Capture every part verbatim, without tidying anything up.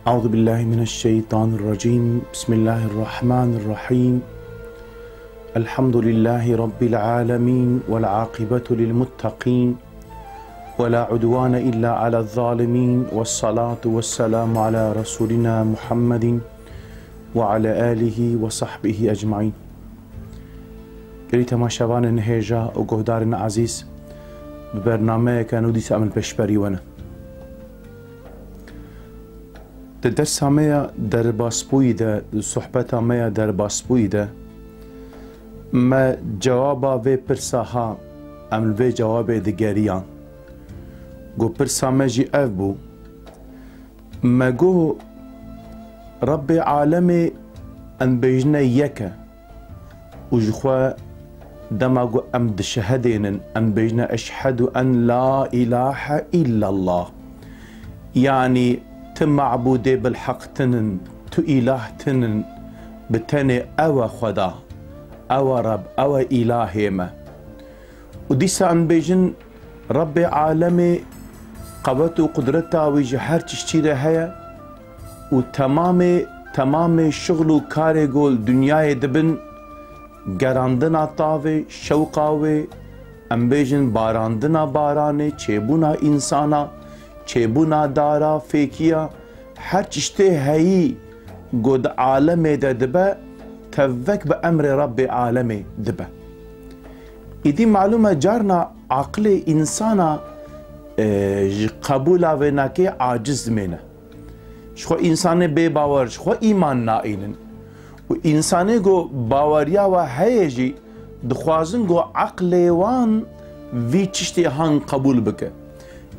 أعوذ بالله من الشيطان الرجيم. بسم الله الرحمن الرحيم. الحمد لله رب العالمين، والعاقبة للمتقين، ولا عدوان إلا على الظالمين، والصلاة والسلام على رسولنا محمد وعلى آله وصحبه أجمعين. Gelî temaşevanên hêja û guhdarên ezîz, bi bernameyeke nû dîsa em li pêşberî we ne. Di dersa me ya derbasbûyî de, di sohbeta me ya derbasbûyî de, me cewaba vê pirsa ha, em li vê cewabê digeriyan. Got, pirsa me jî ev bû. Me got, Rebbê alemê em bêjine yek e. Û ji xwe dema ku em dişehedênin, em dibêjine, "Eşhedu en la ilahe illallah." Yanî ti mabûdê bilheq tinin, tu îlah tinin, bi tenê ew e Xweda, ew e Reb, ew e îlahê me. Û dîsa em dibêjin, Rebbê alemê qewet û qudreta wî ji her tiştî re heye û temamê, temamê şixul û karê ku li dinyayê dibin, gerandina tavê, şewqa wê, em bêjin barandina baranê, çêbûna însana, çêbûna dara, fêkiya, her tiştê heyî ku di alemê de dibe, tevvek bi emrê Rebbê alemê dibe. Îdî malûm e carna aqilê însana, e, ji qebûla vênakê aciz dimêne. Ji xwe însanê bêbawer, ji xwe îman naînin. Û însanê ku baweriya we heye jî, dixwazin ku eqlê wan vî tiştê han qebûl bike.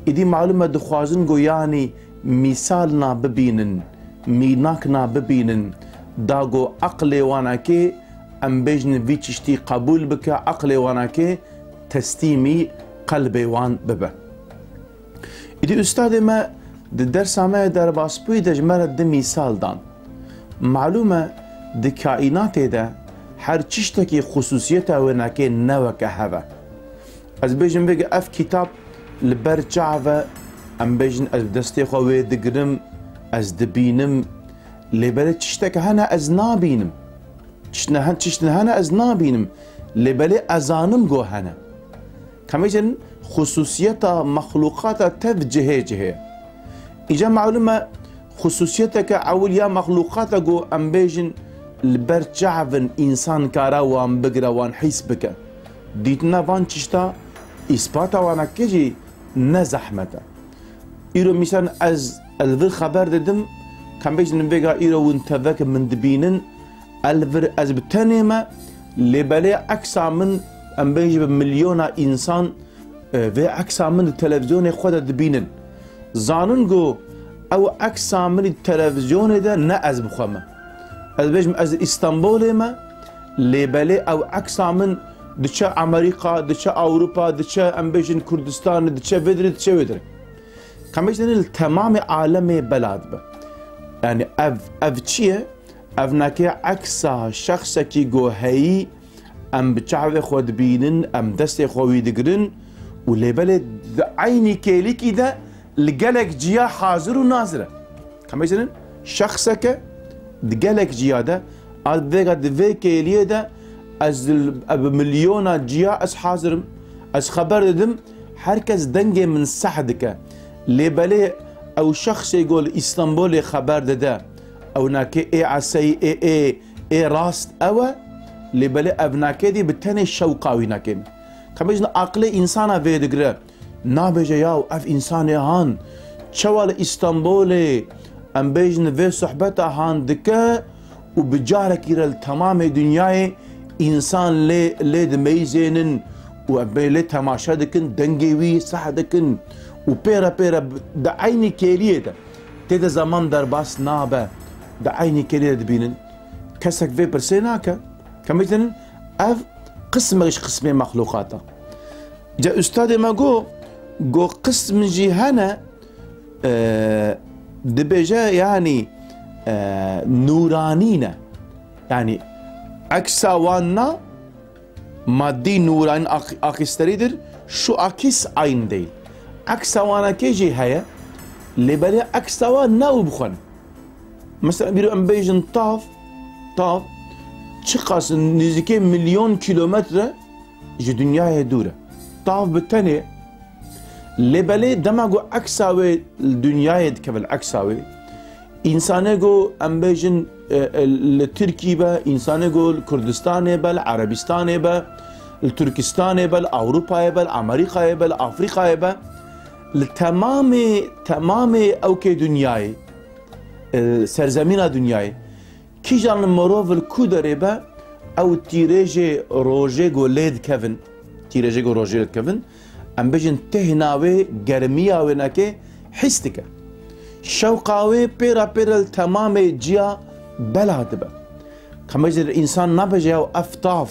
Îdî malûm e dixwazin ku yanî mîsalna bibînin, mînakna bibînin, da ku eqlê wanakê em bêjin vî tiştî qebûl bike, eqlê wanakê teslîmî qelbê wan bibe. Îdî ustadê me di dersa me ya derbasbûyî de ji me re du mîsal dan. Malûm e di kaînatê de her tiştekî xusûsiyeta wênakê ne weke hev e. Ez bêjim vêga ev kitab li ber çav e, em bêjin ez bi destê xwe wê digirim, ez dibînim, lê belê tiştek hene ez nabînim. Tiştine hen, tiştine hene ez nabînim, lê belê ez zanim ku hene. Ka em bêjin xusûsiyeta mexlûqata tev cihê cihê. Îca malûm e xusûsiyeteke ewil ya mexlûqata ku em bêjin li ber çav in însan kara wan bigire, wan hîs bike. Dîtina van tişta, îspata wanakê jî ne zehmet e. Îro mîsan ez, ez li vir xeber didim, ka em bêjin vêga îro hûn tevek min dibînin, ez li vir ez bi tenê me, lê belê eksa min, em bêjin bi milyona însan, e, vê eksa min di televîzyonê xwe de dibînin. Zanin ku ew eksa min di televîzyonê de ne ez bi xwe me. Ez bêjim ez li Îstanbulê me, lê belê ew eksa min diçe Amerîka, diçe Ewropa, diçe em bêjin Kurdistanê, diçe vê dirê, diçe wê dirê. Ka em bêjin li temamê alemê bela dibe. Yanî ev, ev çi ye? Ev nake eksa şexsekî ku heyî em bi çavê xwe dibînin, em destê xwe wî digirin û lê belê di eynî kêlîkî de li gelek ciya hazir û nazir e. Ka em bêjin, şexseke di gelek ciya de, a vêga di vê kêliyê de ez li, bi milyona ciya ez hazir im, ez xeber didim, her kes dengê min seh dike. Lê belê ew şexsê ku li Îstanbulê xeber dide, ew nake ê eseyî, ê, ê, ê rast ew e, lê belê ev nake dî bi tenê şewqa wî nake. Ka em bêjin aqilê însana vê digire. Nabêje, yaw, ev însanê han çawa li Îstanbulê, em bêjin, vê sohbeta han dike û bi carekî re li temamê dinyayê însan lê, lê dimeyzênin û em bê lê temaşe dikin, dengê wî seh dikin û pê re pê re bi, di eynî kêliyê de tê de zeman derbas nabe, di eynî kêliyê de dibînin. Kesek vê pirsê nake. Ka em bêjin, ev qismek ji qismê mexlûqat e. Ca ustadê me got, got qism jî hene, e, dibêje, yanî, e, nûranî ne. Yanî eksa wan na maddî nûranî ak-, akîsteridir, şu akis aynı değil. Eksa wanakê jî heye, lê belê eksa wan ne û bi xwe ne. Mesela, bîro em bêjin tav, tav çiqas nêzîkê milyon kîlometre ji dinyayê dûr e. Tav bi tenê. Lê belê dema ku eksa wê li dinyayê dikeve, li eksa wê, însanê ku em bêjin, e, e, li Tirkî be, însanê ku li Kurdistanê be, li Erebistanê be, li Turkistanê be, li Ewropayê be, li Amerîkayê be, li Afrîkayê be, li temamê, temamê ewkê dinyayê, e, serzemîna dinyayê, kîjan mirov li ku derê be, ew tîrêjê rojê ku lê dikevin, tîrêjê ku rojê lê dikevin, em bêjin tehna wê germiya wênekê hîs dike. Şewqa wê pêra pêra li temamê ciya bela dibe. Ka em bêjin însan nabêje ya ev tav,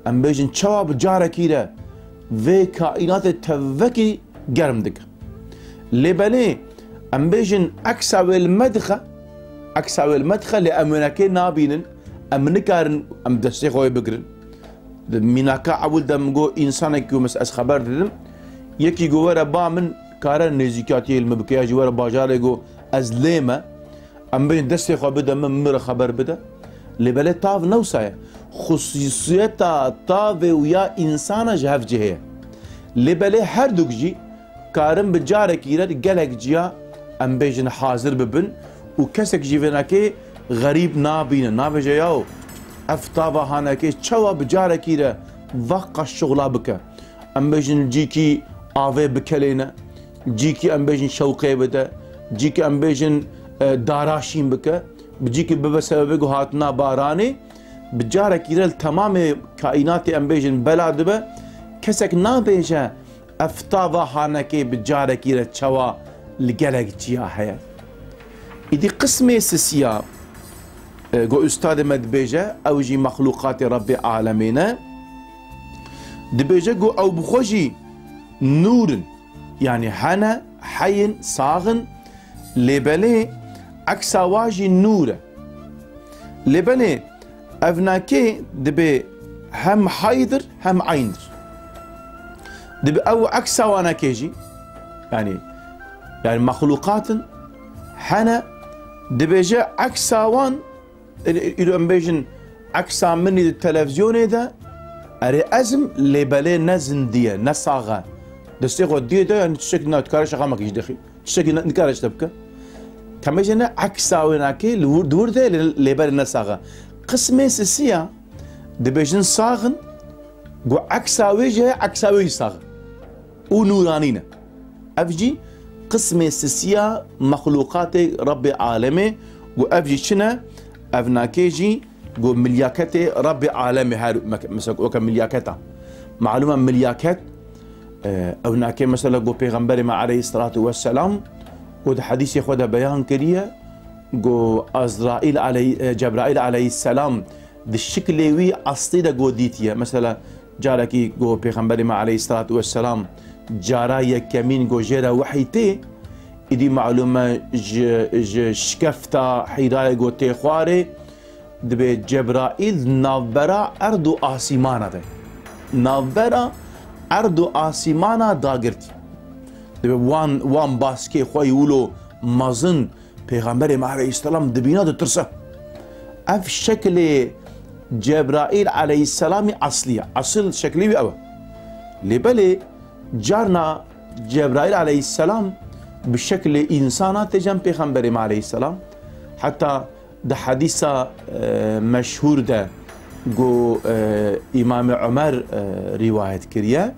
em bêjin çawa bi carekî re vê kaînatê tevekî germ dike. Lê belê em bêjin eksa wê li me dixe, eksa wê li me dixe, lê em wênekê nabînin, em nikarin em destê xwe wê bigirin. Di mînaka ewil de min got, însanekî ku mes-, ez xeber didim, yekî got, were ba min kare nêzîkatiyê li min bike, ya jî were bajarê, got, ez lê me. Em bêjin destê xwe bide min, min re xeber bide. Lê belê tav ne wisa ye. Xusûsiyeta tavê û ya însana ji hev cihê ye. Lê belê her duk jî karin bi carekî re gelek ciya, em bêjin, hazir bibin û kesek jî vênekê xerîb nabîne. Nabêje, yaw, ev tava hanekê çawa bi carekî re vaqqa şixula bike. Em bêjin cîkî avê bikelêne, cîkî em bêjin şewqê bide, cîkî em bêjin, e, dara şîn bike, bi cîkî bibe sebebê ku hatina baranê, bi carekî re li temamê kaînatê em bêjin bela dibe, kesek nabêje ev tava hanekê bi carekî re çawa li gelek ciya heye. Îdî qismê sisiya, e, ku ustadê me dibêje, ew jî mexlûqatê Rebbê alemê ne. Dibêje ku ew bi xwe jî nûr in, yanî hene, hey in, sax in, lê belê eksa wa jî nûr e. Lê belê evnakê dibe hem haydir hem eyndir. Dibe ew eksa wanekê jî, yanî, yanî mexlûqat in, hene, dibêje eksa wan, î-, îro em bêjin, eksa min î di televîzyonê de, erê ez im, lê belê ne zindî ye, ne sax e. Destê xwe diyê de, yanî tiştekî ne, dikare şeqamekî jî dexî. Tiştekî ne, nikare ji te bike. Ka em bêjin ne eksa wênekê li wir, di wir de, lê, lê belê ne sax e. Qismê sisiya, dibêjin sax in, ku eksa wê jî heye, eksa wê jî sax e. Û nûranî ne. Ev jî qismê sisiya mexlûqatê Rebbê alemê, ku ev jî çi ne? Evnakê jî ku milyaketê Rebbê alemê her me-, mesela weke milyaketa. Malûm e milyaket, e, evnakê mesela ku Pêxemberê me aleyhisselatu vesselam ku di hedîsê xwe de beyan kiriye, ku Azraîl aley-, e, Cebraîl aleyhisselam di şiklê wî eslî de ku dîtiye. Mesela carekî ku Pêxemberê me aleyhisselatu vesselam cara yekemîn ku jê re wehî tê, îdî malûm e ji, ji şikefta Hîrayê ku tê xwarê, dibê Cebraîl navbera erd û asîmana de. Navbera erd û asîmana dagirtî. Dibê wan, wan baskê xwe yî wilo mezin Pêxemberê me aleyhisselam dibîne, ditirse. Ev şeklê Cebraîl aleyhisselamî eslî ye. Esil şeklê wî ew e. Lê belê carna Cebraîl aleyhisselam bi şeklê însana tê cem Pêxemberê me aleyhisselam. Heta di hedîsa, e, meşhûr de ku, e, Îmamê Omer, e, rîwayet kiriye.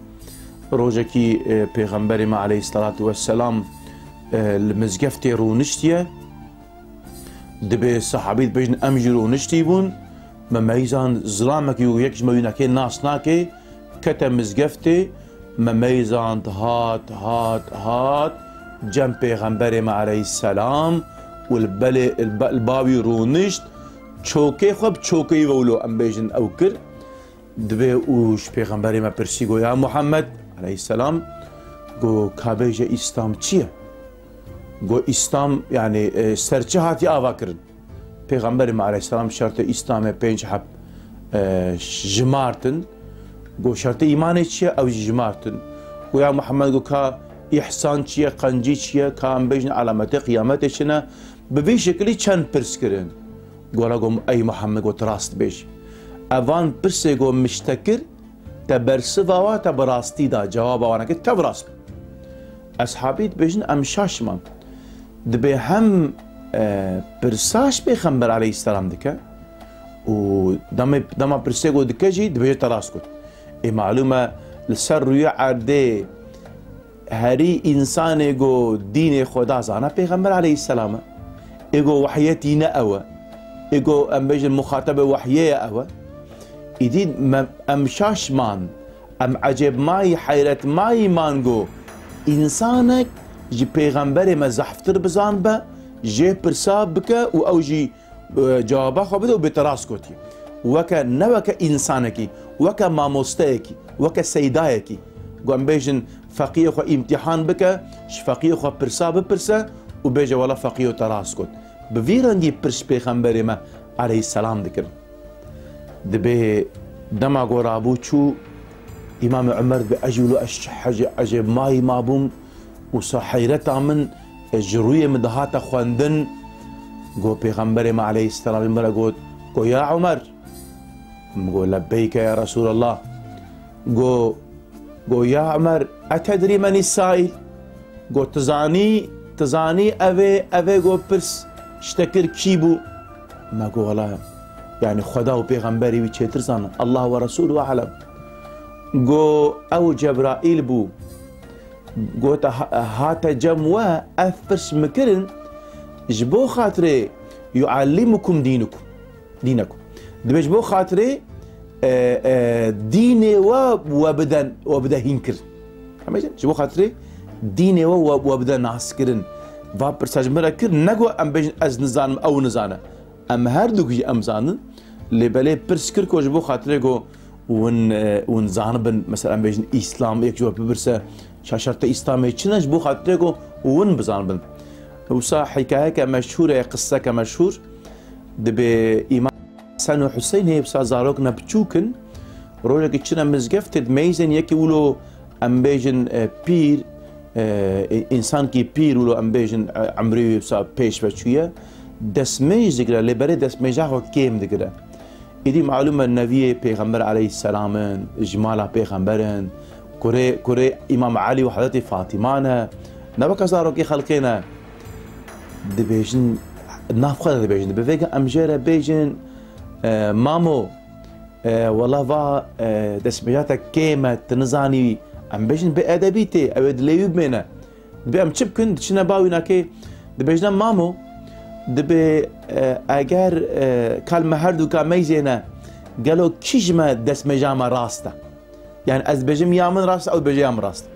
Rojekî, e, Pêxemberê me aleyhisselatu vesselam, e, li mizgeftê rûniştiye. Dibê sehabî dibêjin, em jî rûniştî bûn. Me meyzand zilamekî û yek ji me wînekê nas nake, kete mizgeftê. Me meyzand hat, hat, hat cem Pêxemberê me aleyhisselam û li belê, li ba-, li ba wî rûnişt. Çokê xwe bi çokê wî ve wilo, em bêjin, ew kir. Dibê û ji Pêxemberê me pirsî, got, ya Muhammed aleyhisselam, got, ka bêje Îslam çi ye? Got, Îslam, yanî, e, ser çi hatiye ava kirin? Pêxemberê me aleyhisselam şertê Îslamê pênc heb, e, jimartin. Got, şertê îmanê çi ye? Ew jî jimartin. Got, ya Muhammed, got, ka îhsan çi ye, qencî çi ye, ka em bêjin alametê qiyametê çi ne? Bi vî şekilî çend pirs kirin. Gola got, ey Muhammed, got, rast bêj. Evan pirsê got mişte kir, te bersiva wa te bi rastî da, cewaba wana kir, tev rast bû. Eshabî dibêjin, em şaş man. Dibê hem, e, pirsa ji Pêxember aleyhisselam dike û demê, dema pirsê got dike jî, dibêje te rast got. Ê malûm e, li ser rûyê erdê herî însanê go dînê Xweda zana Pêxember aleyhisselam e. Ê go wehyê tîne ew e. Ê go em bêjin muxatebê wehyê ye ew e. Îdî me, em şaş man, em ecêbmayî, heyretmayî man go însanek ji Pêxemberê me zehftir bizan be, jê pirsa bike û ew jî e, cewaba xwe bide û bê te rast gotiye. Weke, ne weke însanekî, weke mamosteyekî, weke seydayekî. Ku em bêjin feqiyê xwe îmtîhan bike, ji feqiyê xwe pirsa bipirse û bêje, wela feqiyo te rast got. Bi vî rengî pirs Pêxemberê me aleyhisselam dikirin. Dibê dema ku rabû çû, Îmamê Umer dibê ez jî wilo ez ecê, ecêbmayî mabûm. Wisa heyreta min, e, ji rûyê min dihate xwendin, got, Pêxemberê me aleyhisselam ji min re got, got, ya Umer. Min got, lebbeyke ya Resulallah. Got, got, ya Umer, etedrî menî saîl? Got, tu zanî, tu zanî ev ê, ev ê got pirs ji te kir kî bû? Me got, wela, yanî Xweda û Pêxemberê wî çêtir zanin. Allah ve Resulü alem. Got, ew Cebraîl bû. Gote, ha-, hate cem we, ev pirs min kirin, ji bo xatirê yuallimukum dînukum, dînekum. Dibê ji bo xatirê, e, e, dînê we, we bide, we bide hînkirin. Em bêjin, ji bo xatirê dînê we, we, we bide naskirin. Va pirsa ji min re kir, ne got em bêjin ez nizanim, ew nizane. Em her du jî em zanin. Lê belê pirs kir ku ji bo xatirê ku hûn, e, hûn zanibin, mesela em bêjin Îslam, yek ji we bipirse, şa şertê Îslamê çi ne, ji bo xatirê ku hûn bizanibin. Wisa hikayeke meşhûr e, qisseke meşhûr. Dibê Îmam Hesen û Huseyinê wisa zarok ne biçûk in. Rojekê çine mizgeftê, dimeyzên yekî wilo em bêjin, e, pîr, e, însankî pîr wilo em bêjin, e, emrê wî wisa pêş ve çûye. Destmêj digire, lê berê destmêja xwe kêm digire. Îdî malûm e neviyê Pêxember aleyhisselam in, ji mala Pêxember in, kurê, kurê Îmam Elî û Hezretî Fatîma ne, ne weke zarokê xelkê ne. Dibêjin, nav xwe de dibêjin, dibê vêga em jê re bêjin, e, mamo, e, wela va, e, destmêja te kêm e, tu nizanî, em bêjin bêedebî tê, ew ê dilê wî bimêne. Dibê em çi bikin? Diçine ba wî nakê, dibêjine, mamo, dibê, e, eger, e, kal me her du ka meyzê ne, gelo kî ji me destmêja me rast e? Yani ez dibêjim ya min rast e, ew dibêje ya min rast e.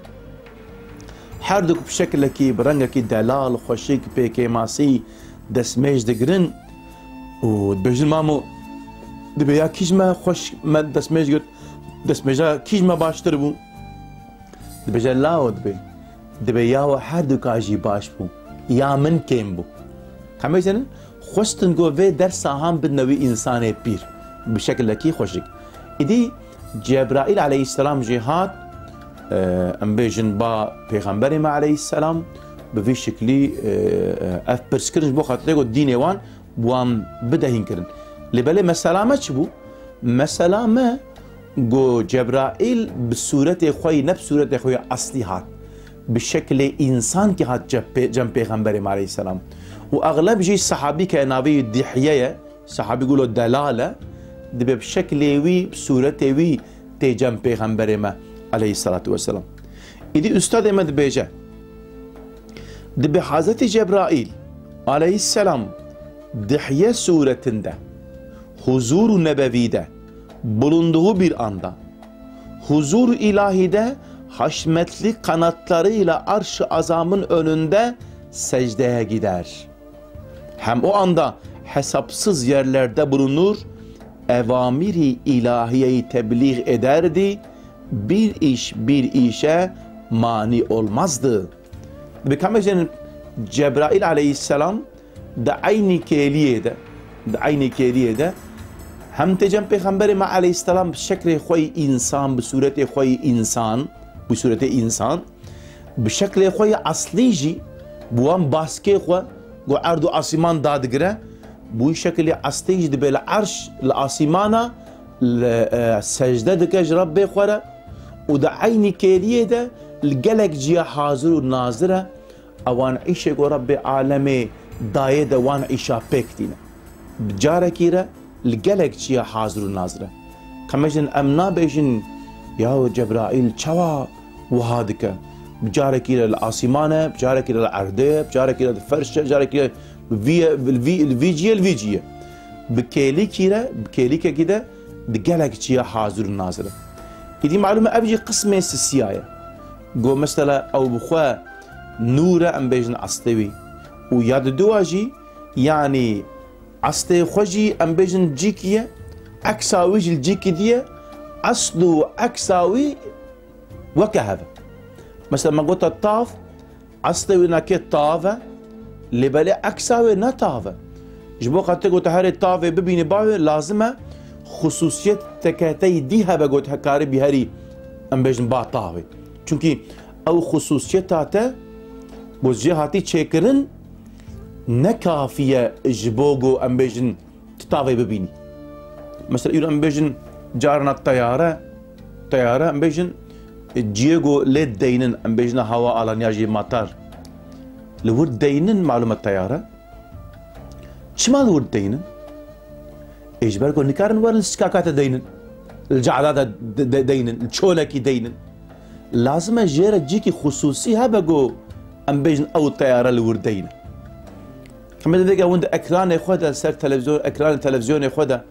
Her du bi şekilekî, bi rengekî delal, xweşik, pêkêmasî destmêj digirin û dibêjin, mamo, dibê ya kî ji me xweş me destmêj girt, destmêja kî ji me baştir bû? Dibêje, lawo dibê. Dibê ya we her du ka jî baş bû. Ya min kêm bû. Ka mêzênin, xwestin ku vê dersa han bidine wî însanê pîr. Bi şekilekî xweşik. Îdî Cebraîl aleyhisselam jî hat, e, em bêjin ba Pêxemberê me aleyhisselam, bi vî şeklî, e, e, ev pirs kirin ji bo xatirê ku dînê wan bi wan bide hînkirin. Lê belê mesela me çi bû? Mesela me ku Cebraîl bi sûretê xwe yî, ne bi sûretê xwe yî eslî hat. Bi şeklê însankî hat cem pê-, cem Pêxemberê me aleyhisselam. Û exleb jî sehabî ke navê wî Dihye ye, sehabî gulo delal e, dibê bi şeklê wî, bi sûretê wî tê cem Pêxemberê me aleyhisselatu vesselam. Îdî ustadê me dibêje, dibê Hazretî Cebraîl aleyhisselam Dihye sûretinde, huzûr û nebevî de bulunduğu bir anda, huzur-u ilahide haşmetli kanatlarıyla arş-ı azamın önünde secdeye gider. Hem o anda hesapsız yerlerde bulunur, evamiri ilahiyeyi tebliğ ederdi, bir iş bir işe mani olmazdı. Bi kamê jin Cebraîl aleyhisselam di eynî kêliyê de, di eynî kêliyê de hem tê cem Pêxemberê me aleyhisselam bi şeklê xwe yî însan, bi sûretê xwe yî însan, bi sûretê însan, bi şeklê xwe yî eslî jî bi wan baskê xwe Ku erd û asîman dadigire, bi wî şekilî estê jî dibe li erş, li asîmana, li, e, secde dike ji Rebbê xwe re û di eynî kêliyê de li gelek ciya hazir û nazir e. Ewan îşê ku Rebbê alemê dayê de wan îşa pêk tîne. Bi carekî re li gelek ciya hazir û nazir e. Ka em bêjin, em nabêjin, yaw Cebraîl çawa wiha dike? Bi carekî re li asîman e, bi carekî re li erdê ye, bi carekî re li ferş e, bi carekî re li vî ye, li vî, li vî ciyê, li vî ciyê. Bi kêlîkî re, bi kêlîkekî de di gelek ciya hazir û nazir e. Îdî malûm e ev jî qismê sisiya ye. Go mesela ew bi xwe nûr e, em bêjin estê wî. Û ya diduwa jî, yanî estê xwe jî em bêjin cîkî ye, eksa wî jî li cîkî dî ye, esl û eksa wî weke hev e. Mesela me gota tav, estê wî nake tav e, lê belê eksa wê ne tav e. Ji bo xatir ku tu herê tavê bibînî bavê, lazim e xusûsiyeteke te yî dî hebe ku tu hekarî bî herî, em bêjin, ba tavê. Çunkî ew xusûsiyeta te ku jê hatî çêkirin, ne kafî ye ji bo ku em bêjin tu tavê bibînî. Mesela îro em bêjin carna teyare, teyare em bêjin, e, ciyê ku lê deynin, em bêjin hewa alanya jî matar. Li wir deynin malûm e teyare. Çima li wir deynin? Ê ji ber ku nikarin werin li sikaka te deynin. Li cehda de de-, de-, deynin, li çolekî deynin. Lazim e jê re cîkî xusûsî hebe ku em bêjin ew teyare li wir deyne. Em ê dibêje hûn di ekranê xwe de, ser televizyon, ekranê televizyon xwe de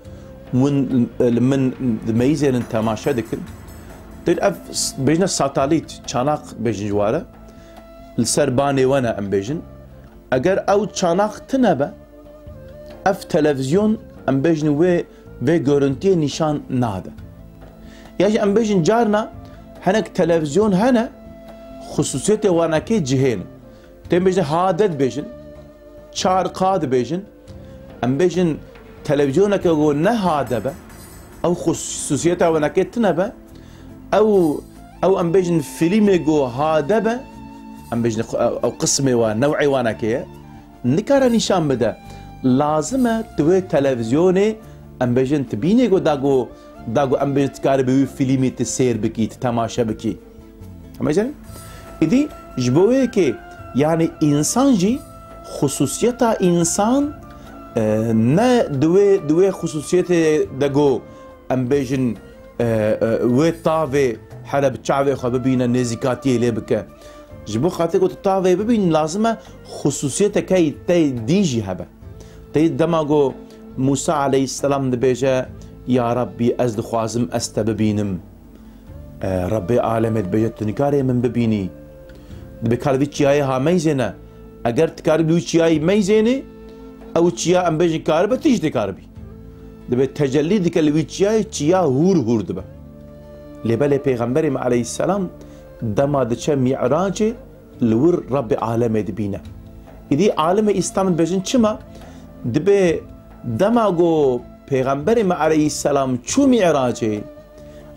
hûn li min dimeyizênin, temaşe dikin. Dê ev s-, bêjine satelît, çanak bêjin ji ware. Li ser banê we ne em bêjin. Eger ew çanak tune be, ev televizyon em bêjin wê, vê görüntiyê nîşan nade. Ya jî em bêjin carna hinek televizyon hene, xusûsiyetê wanakê cihê ne. Tên bêjin H D dibêjin, çar K dibêjin, em bêjin televizyoneke ku ne H D be, ew xusûsiyeta wanakê tune be, ew, ew em bêjin fîlmê ku H D be, em bêjin ew, ew qismê wa, new'ê wanakê ye, nikare nîşan bide. Lazim e tu wê televizyonê, em bêjin, tu bînî ku da ku, da ku em bêjin tu karî bi wî fîlmî tu sêr bikî, tu temaşe bikî. Em bêjin? Îdî ji bo wê yekê, yanî însan jî xusûsiyeta însan, e, ne di wê, di wê xusûsiyetê de ku em bêjin, e, e, wê tavê here bi çavê xwe bibîne, nêzîkatiyê lê bike. Ji bo xatir ku tu tavê bibînî, lazim e xusûsiyeteke te dî jî hebe. Tê dema ku Mûsa aleyhisselam dibêje, Ya Rabbî, ez dixwazim ez te bibînim. E, Rebbê alemê dibêje, tu nikarê min bibînî. Dibê ka li vî çiyayê ha meyzêne. Eger tu karibî wî çiyayê meyzênê, ew çiya em bêjin karibe, tu jî dikaribî. Dibê tecellî dike li wî çiyayê, çiya hûr hûr dibe. Lê belê Pêxemberê me aleyhisselam dema diçe Mî'racê, li wir Rebbê alemê dibîne. Îdî alimê Îslam dibêjin çima? Dibê dema ku Pêxemberê me aleyhisselam çû Mî'racê,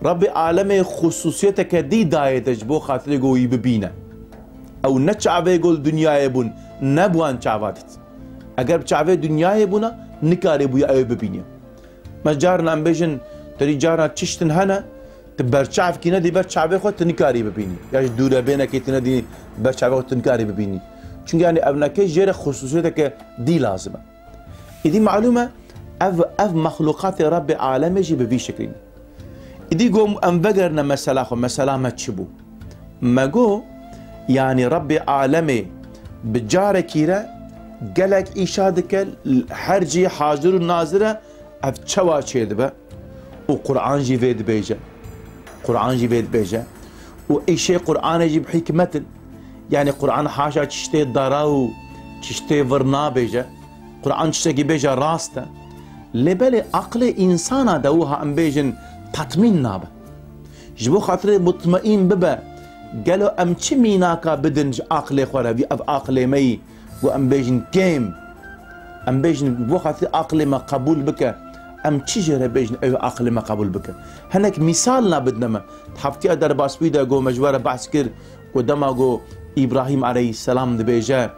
Rebbê alemê xusûsiyeteke dî dayê te ji bo xatirê ku wî bibîne. Ew ne çavê ku li dinyayê bûn, ne bi wan çava dît. Eger bi çavê dinyayê bûna, nikarî bûye ew ê bibîne. Me carna em bêjin, terî carna çiştin hene, tu berçavkî nedî ber çavê xwe tu nikarî bibînî. Ya ji dûrebênekê tu nedî ber çavê xwe tu nikarî bibînî. Çunke yanî ev neke jê re xusûsiyeteke dî lazim e. Îdî malûm e, ev, ev mexlûqatê Rebbê alemê jî bi vî şeklî ne. Îdî gom em vegerine mesela xwe, mesela me çi bû? Me got, yanî Rebbê alemê bi carekî re gelek îşa dike, her cî hazir û nazir e, ev çawa çêdibe? Û Quran jî vê dibêje. Quran jî vê dibêje. Û îşê Quranê jî bi hikmet in. Yanî Quran haşa çiştê dara û çiştê vir nabêje. Quran tiştekî bêje rast e. Lê belê aqilê însana de wiha em bêjin tatmîn nabe. Ji bo xatirê mutmeîn bibe, gelo em çi mînaka bidin ji aqilê xwe re, vî ev aqilê me yî, ku em bêjin kêm, em bêjin bo xatirê aqilê me qebûl bike, em çi jê re bêjin ew aqilê me qebûl bike? Hinek mîsal nabidine me. Heftiya derbasbûyî de ku me ji we re behs kir, Ku dema ku Îbrahîm aleyhisselam dibêje,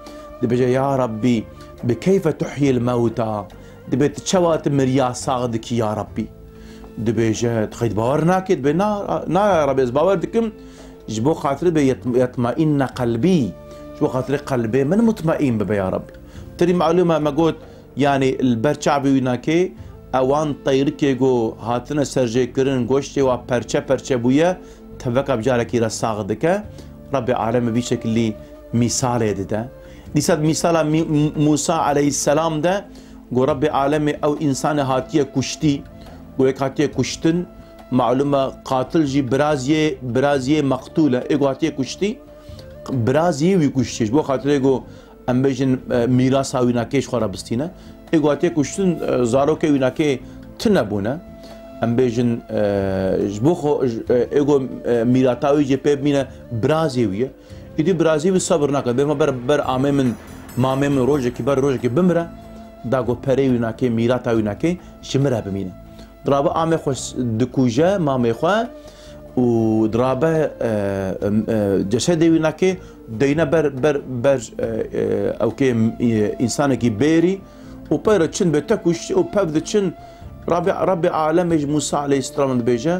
dibêje, Ya Rabbî, Bi keyfe tuhyil mewta, dibê tu çawa tu miriya sax dikî ya Rabbî? Dibêje, tu xeyt bawer nakê? Dibê, na, na ya Rabbî, ez bawer dikim, ji bo xatirê bê yet-, yetmaînne qelbî, ji bo xatirê qelbê min mutmaîn bibe ya Rabbî. Tirî malûm e, me got, yanî li ber çavê wî nakê, ewan teyrikê ku hatine serjêkirin, goştê wa perçe perçe bûye, teveka bi carekî re sax dike. Rabbê Alemê vî şekilî mîsalê dide. Dîsa mîsala Mî-, M-, Mûsa aleyhisselam de, ku Rabbê Alemê ew însanê hatiye kuştî, ku yek hatiye kuştin, malûm e qatil jî biraziyê, biraziyê meqtûl e. Ê ku hatiye kuştî, biraziyê wî kuştiye. Ji bo xatirê ku em bêjin, e, mîrasa wî nakê ji xwe re bistîne. Ê ku hatiye kuştin, e, zarokê wî nakê tune bûne. Em bêjin, e, ji bo xwe, j-, e, ê ku, e, mîrata wî jê pê bimîne, birazê wî ye. Îdî birazê wî sebir nake. Bê me ber, ber amê min, mamê min rojekî, ber rojekî bimire. Da ku perê wî nakê, mîrata wî nakê, ji min re bimîne. Dirabe amê xwe s-, dikuje, mamê xwe, û dirabe, e, e, cesedê wî nakê, deyne ber, ber, ber, e, e, ewkê, e, însanekî bêrî, û peyre çin bê te kuştî, û pev diçin, Rabbê, Rabbê Alemê ji Mûsa aleyhisselam dibêje,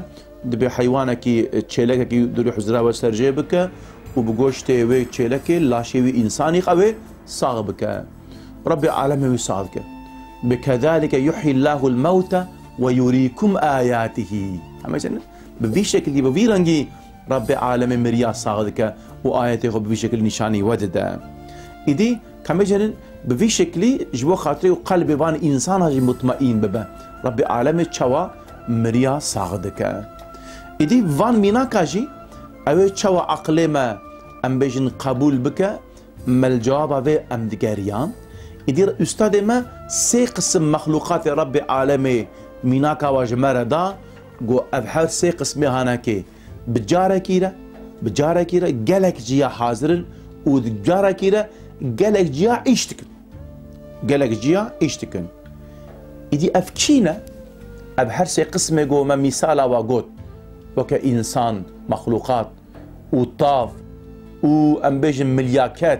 dibê heywanekî, e, çêlekekî durî huzra we ser jê bike û bi goştê wê çêlekê laşê wî însanî ew ê sax bike. Rabbê Alemê wî sax dike. Bi kedalike yuhyî Allahul mewte ve yurîkum ayatihî. Hemê sene bi vî şekilî, bi vî rengî Rabbê Alemê miriya sax dike û ayetê xwe bi vî şekilî nîşanî we dide. Îdî, ka em bêjin, bi vî şekilî ji bo xatirê û qelbê van însana jî mutmaîn bibe. Rabbê Alemê çawa miriya sax dike. Îdî van mînaka jî ew ê çawa aqilê me, em bêjin, qebûl bike, me li cewaba vê em digeriyan. Îdî ustadê me sê qisim mexlûqatê Rabbê Alemê mînaka wa ji me re da, got, ev her sê qismê hanekê bi carekî re, bi carekî re gelek ciya hazir in û di carekî re gelek ciya îş dikin. Gelek ciya îş dikin. Îdî ev kî ne? Ev her sê qismê ku me mîsala wa got, weke însan, mexlûqat û tav û, em bêjin, milyaket,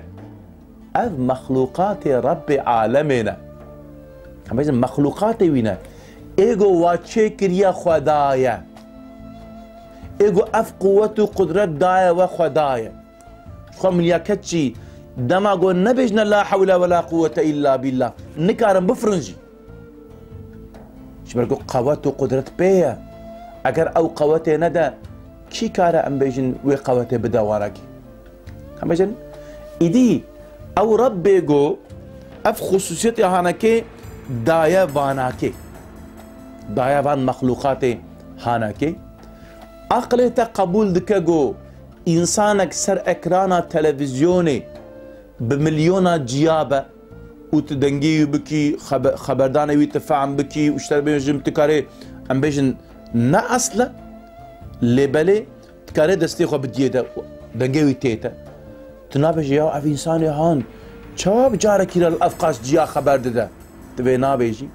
ev mexlûqatê Rebbê Alemê ne. Em bêjin, mexlûqatê wî ne. Ê ku wa çêkiriye Xweda ye. Ê ku ev quwet û qudret daye we Xweda ye. Xwe milyaket jî dema ku nebêjne la hewle we la quwwete îlla bîllah, nikarin bifirin jî. Ji ber ku qewet û qudret pê ye. Eger ew qewetê nede, kî kare, em bêjin, wê qewetê bide wanekî? Em bêjin, îdî ew Rebbê ku ev xusûsiyetê hanekê daye vanakê, daye van mexlûqatê hanekê. Aqilê te qebûl dike ku însanek ser ekrana televîzyonê bi milyona ciya be û tu dengê wî bikî, xebe-, xeberdanê wî tu fehm bikî û ji te re bêjim, tu karê, em bêjin, ne esl e, lê belê tu karê destê xwe bidiyê te, dengê wî tê te. Tu nabêjî, ya ev însanê han, çawa bi carekî re li ev qas ciya xeber dide? Tu vê nabêjî.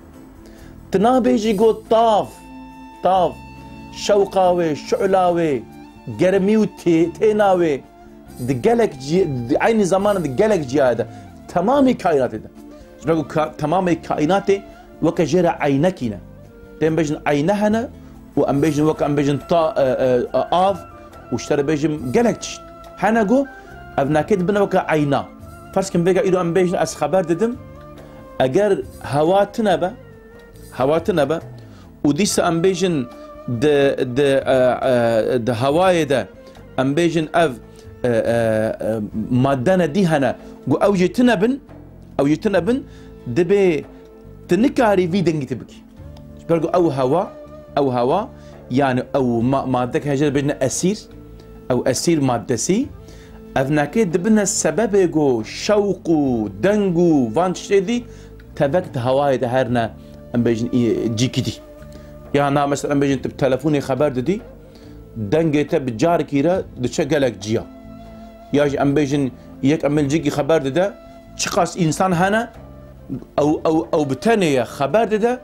Tu nabêjî got tav, tav, şewqa wê, şu'la wê, germî û tê-, têna wê di gelek cî-, di eynî zamanê di gelek ciyayê de, temamê kaînatê de. Ji ber ku ka-, temamê kaînatê weke jê re eynekî ne. Tên bêjin eyne hene û em bêjin weke em bêjin ta, e, e, e, av û ji te re bêjim gelek tişt. Hene ku ev nakê dibine weke eyna. Ferz kin vêga îro em bêjin ez xeber didim, eger hewa tune be, hewa tune be û dîsa em bêjin di, di, e, e, di hewayê de em bêjin ev, e, e, e, madde ne dî hene, ku ew jî tune bin, ew jî tune bin, dibê tu nikarî vî dengî tu bikî. Ji ber ku ew hewa, ew hewa, yanî ew ma-, madde ke hejê dibêjine esîr, ew esîr maddesî, ev nakê dibine sebebê ku şewq û deng û van tiştê dî tevek di hewayê de herne, em bêjin, î-, cîkî dî. Ya na, mesela, em bêjin, tu bi telefonê xeber didî, dengê te bi carekî re diçe gelek ciya. Ya jî em bêjin, yek em bêjin cîkî xeber dide, çiqas însan hene, ew, ew, ew bi tenê ye, xeber dide,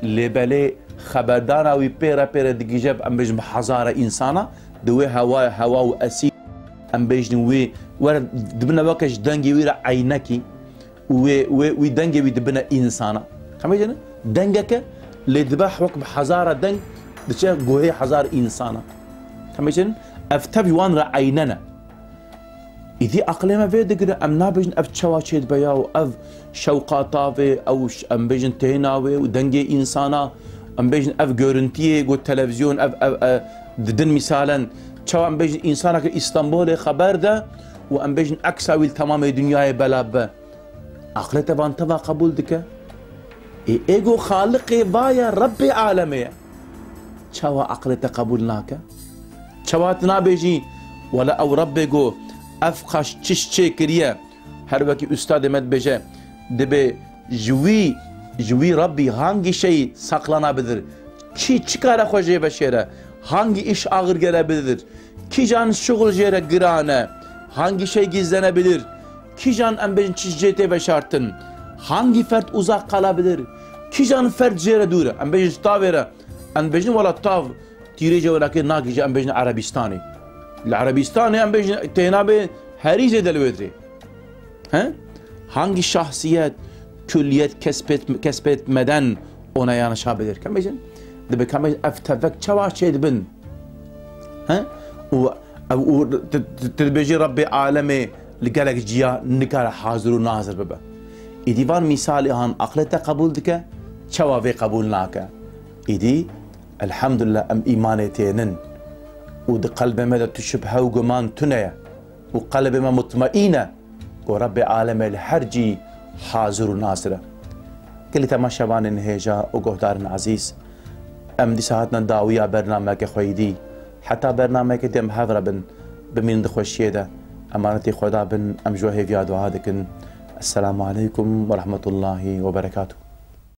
lê belê xeberdana wî pê re pê re digihîje, em bêjin, bi hezara însana, di wê hewa, hewa û esîr, em bêjin, wê were dibine weke ji dengê wî re eynekî. û wê, wê, wî dengê wî dibine însana. Xemê jin dengeke lê dibe wek bi hezara deng diçe guhê hezar însana. Xemê jin ev tev ji wan re eynene. Îdî aqilê me vê digire, em nabêjin ev çawa çêdibe ya û ev şewqa tavê, ew ş-, em bêjin têna wê û dengê însana, em bêjin ev görüntiyê ku televizyon, ev, ev, e, didin mîsalen, çawa em bêjin însaneke Îstanbulê xeber de û em bêjin eksa wî li temamê dinyayê bela bibe. Aqilê te van teva qebûl dike? Ê, ê ku Xaliqê va ye, Rebbê alemê ye. Çawa aqilê te qebûl nake? Çawa tu nabêjî, wela ew Rebbê ku ev qaş çiş çêkiriye, her wekî ustadê me dibêje, dibê ji wî, ji wî Rebbî hangî şey saklana bidir? Kî çi kare xwe jê veşêre? Hangî îş ağır gele bidir? Kîjan şuxul jê re giran e? Hangî şey gizlene bidir? Kîjan em bêjin çi ji cê tê veşartin? Hangî ferd uzak qala bidir? Kîjan ferd jê re dûr e? Em bêjin ji tavê re. Em bêjin wela tav tîrêja wê nake, nagihîje, em bêjin Erebistanê. Li Erebistanê em bêjin têna bê herî zêde li wê dirê. He? Hangî şahsiyet, külliyet kesbet-, kesbetmeden ona yanaşabilir? Xemê jin, dibe xemê jin ev tevek çawa çêdibin? He? Û ev û tu, tu, tu dibêjî Rebbê alemê li gelek ciya nikare hazir û nazir bibe. Îdî van mîsalê han aqilê te qebûl dike, çawa vê qebûl nake? Îdî, elhamdulillah, em îmanê tênin. Û di qelbê me de tu şibhe û guman tune ye. Û qelbê me mutmaîn e ku Rebbê alemê li her cî hazir û nazir e. Gelî temaşevanên hêja û guhdarên ezîz, em dîsa hatine dawiya bernameke xweyî dî. Heta bernameke dî em hev re bin, bimînin di xweşiyê de. Emanetî Xweda bin, em ji we hêviya dua dikin. Esselamu aleykum ve rahmetullahi ve berekatuh.